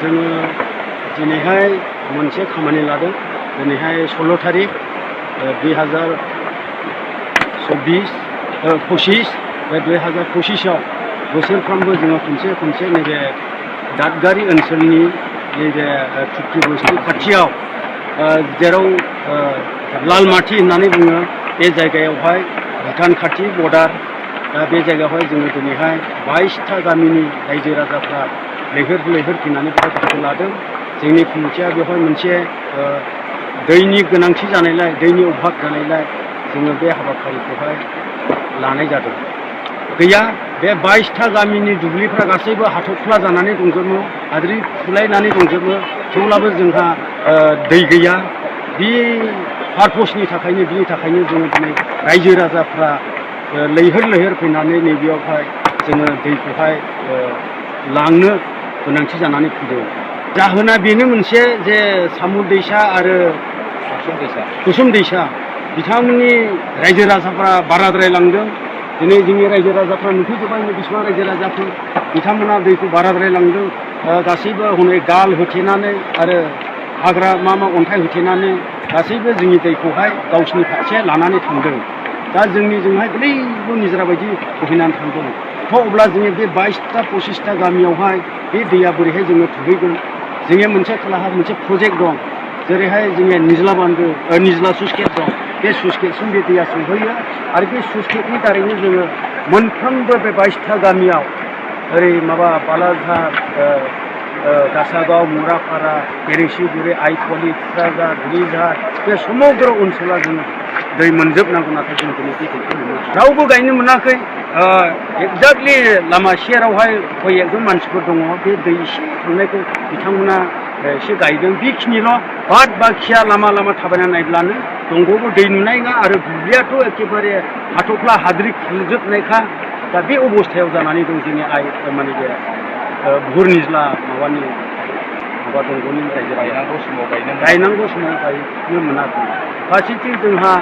जोङो दिनैहाय मोनसे खामानि लादों। दिनैहाय 16 तारिख 2025 बे 2025आव बोसोरफ्रोमबो जोङो खनसे नैबे दादगारि ओनसोलनि नैबे चुक्ति बस्ति खाथियाव जेराव लालमाटि होननानै बुङो बे जायगायावहाय भुटान खाथि बर्डार बे जायगायावहाय जोङो दिनैहाय 22टा गामिनि रायजो राजाफ्रा लैहोर फैनानै बेवहाय बाहागो लादों। जोंनि कमिटिया बेवहाय मोनसे दैनि गोनांथि जानायलाय दैनि अभाब जानायलाय जोङो बे हाबाफारिखौहाय लानाय जादों। गैया बे 22टा गामिनि दुब्लिफ्रा गासैबो हाथरख्ला जानानै दंजोबो, हाद्रि खुलायनानै दंजोबो, थेवब्लाबो जोंहा दै गैया। बे पारपसनि थाखायनो बिनि थाखायनो जोङो दिनै रायजो राजाफ्रा लैहोर फैनानै नैबेयावहाय जोङो दैखौहाय लांनो गोनांथि जानानै फैदों। जाहोना बेनो मोनसे जे सामुर दैसा आरो कुसुम दैसा बिथांमोननि रायजो राजाफ्रा बाराद्राय लांदों। दिनै जोंनि रायजो राजाफ्रा नुफैजोब्बाय बेसेबां रायजो राजाफोर बिथांमोना दैखौ बाराद्राय लांदों। गासैबो हनै गाल होथेनानै आरो हाग्रा मा अन्थाइ होथेनानै गासैबो जोंनि दैखौहाय गावसिनि फारसे लानानै थांदों। दा जोंनिजोंहाय गोलैबो निजरा बायदि बोहैनानै थांदों। अब्ला जोङो बे 22टा 25टा गामियावहाय बे दैया बोरैहाय जोङो सहैगोन? जोंनिया मोनसे खोलाहा मोनसे प्रजेक्ट दं, जेरैहाय जोंनिया निज्ला बान्दो निज्ला स्लुइस गेट दं। बे स्लुइस गेटसिम बे दैया सहैयो आरो बे स्लुइस गेटनि दारैनो जोङो मोनफ्रोमबो बे 22टा गामियाव ओरै माबा बालाझार, गासागाव, मुरापारा, एरेंसिगुरि, आइफवालि, थुक्राझार, दुलिझार बे समग्र ओनसोला जोङो दै मोनजोबनांगौ, नाथाय जों दिनै बे दैखौ मोना। रावबो गायनो मोनाखै। एक्जाक्टलि लामा सेरावहाय गय एकदम मानसिफोर दङ, बे दै एसे थांनायखौ बिथांमोना एसे गायदों, बेखिनिल'। बाद बाखिया लामा थाबायनानै नायब्लानो दंग'आवबो दै नुनाय नङा आरो दुब्लियाथ' एखेबारे हाथफ्ला हाद्रि खुजोबनायखा। दा बे अबस्थायाव जानानै दं जोंनि माने बे बुहुर निज्ला माबानि माबा दंग'नि रायजो गायनांगौ समाव गायनो मोनाखै। फारसेथिं जोंहा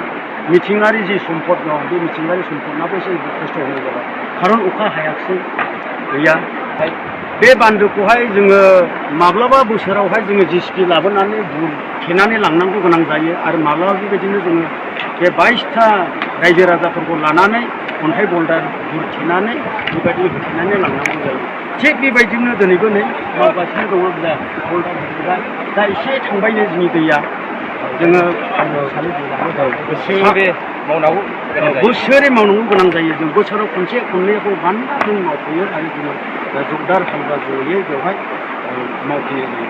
मिथिंगायारि जि सम्पद दं, बे मिथिंगायारि सम्पदनाबो एसे खस्थ' होनाय जाबाय, खारन अखा हायाखिसै, गैया। बे बान्दोखौहाय जोङो माब्लाबा बोसोरावहाय जोङो JCB लाबोनानै थेनानै लांनांगौ गोनां जायो आरो माब्लाबा बेबायदिनो जोङो बे 22टा रायजो राजाफोरखौ लानानै अन्थाइ बल्दार थेनानै बेबायदि होथेनानै लांनांगौ जायो। थिग बेबायदिनो दिनैबो नै मावगासिनो दङ। बल्दार होथेबाय, दा एसे थांबायनो जोंनि दैया। जोङो बोसोरै मावनांगौ गोनां जायो। जों बोसोराव खनसे खननैखौ मानोना जों मावफैयो आरो जोङो जगदार हालुवा जयै बेवहाय मावफैनाय जायो।